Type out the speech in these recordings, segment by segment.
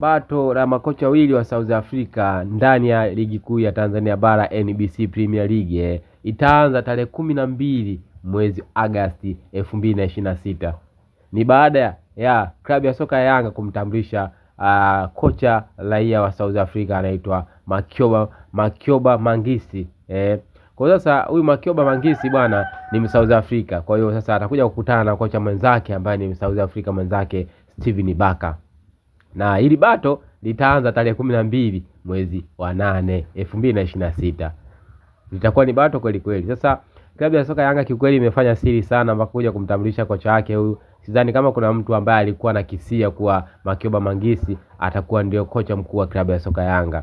Bato la makocha wawili wa South Africa ndani ya ligi kuu ya Tanzania bara NBC Premier League itaanza tarehe 12 mwezi Agasti 2026. Ni baada ya klabu ya soka ya Yanga kumtambulisha kocha raia wa South Africa anaitwa Makyoba Mangisi. Kwa hiyo sasa huyu Makyoba Mangisi bwana ni South Africa. Kwa hiyo sasa atakuja kukutana na kocha mwenzake ambaye ni South Africa mwenzake Steven Barker na hili bato litaanza tarehe 12 mwezi wa 8 2026. Litakuwa ni bato kweli kweli. Sasa klabu ya soka Yanga kiukweli imefanya siri sana mpaka kuja kumtambulisha kocha wake huyu. Sidhani kama kuna mtu ambaye alikuwa na kisia kuwa Makioba Mangisi atakuwa ndio kocha mkuu wa klabu ya soka Yanga.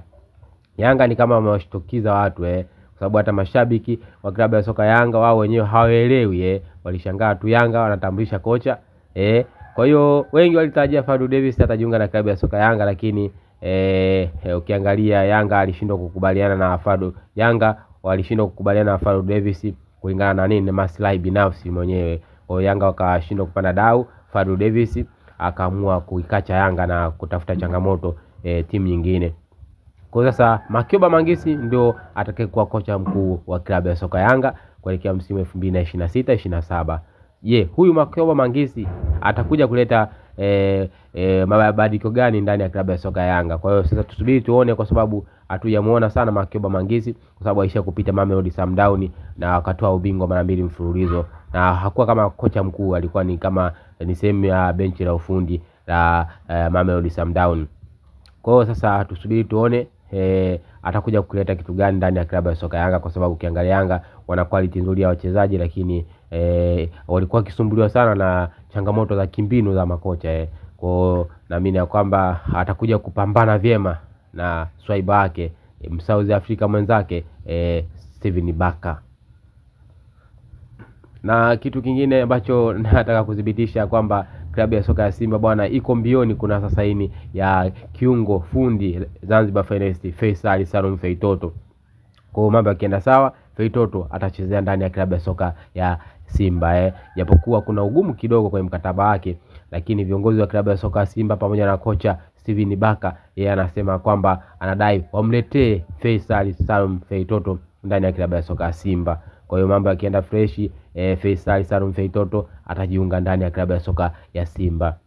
Yanga ni kama wamewashtukiza watu, kwa sababu hata mashabiki wa klabu ya soka Yanga wao wenyewe hawaelewi. Walishangaa tu Yanga wanatambulisha kocha. Kwa hiyo wengi walitarajia Fadlu Davis atajiunga na klabu ya soka Yanga, lakini ukiangalia Yanga alishindwa kukubaliana na Fadlu. Yanga walishindwa kukubaliana na Fadlu Davis kulingana na nini? Maslahi binafsi mwenyewe. Kwa hiyo Yanga wakashindwa kupanda dau, Fadlu Davis akaamua kuikacha Yanga na kutafuta changamoto timu nyingine. Kwa hiyo sasa Makioba Mangisi ndio atakayekuwa kocha mkuu wa klabu ya soka Yanga kuelekea msimu 2026 27. Je, huyu Makioba Mangisi atakuja kuleta mabadiliko gani ndani ya klabu ya soka Yanga? Kwa hiyo sasa tusubiri tuone, kwa sababu hatujamuona sana Makioba Mangisi, kwa sababu aisha kupita Mamelodi Sundowns na akatoa ubingwa mara mbili mfululizo, na hakuwa kama kocha mkuu, alikuwa ni kama ni sehemu ya benchi la ufundi la Mamelodi Sundowns. Kwa hiyo sasa tusubiri tuone atakuja kuleta kitu gani ndani ya klabu ya soka Yanga, kwa sababu ukiangalia Yanga wana quality nzuri ya wachezaji, lakini walikuwa wakisumbuliwa sana na changamoto za kimbinu za makocha. Kwa hiyo naamini ya kwamba atakuja kupambana vyema na swaiba wake South Africa mwenzake Steven Barker. Na kitu kingine ambacho nataka kudhibitisha kwamba klabu ya soka ya Simba bwana iko mbioni kuna sasa saini ya kiungo fundi Zanzibar Finest Faisal Salum Feitoto. Kwa hiyo mambo yakienda sawa, Feitoto atachezea ndani ya klabu ya soka ya Simba. Japokuwa kuna ugumu kidogo kwenye mkataba wake, lakini viongozi wa klabu ya soka ya Simba pamoja na kocha Steven Baka yeye anasema kwamba anadai wamletee Faisal Salum Feitoto ndani ya klabu ya soka ya Simba. Kwa hiyo mambo yakienda freshi, Faisal Salum Feitoto atajiunga ndani ya klabu ya soka ya Simba.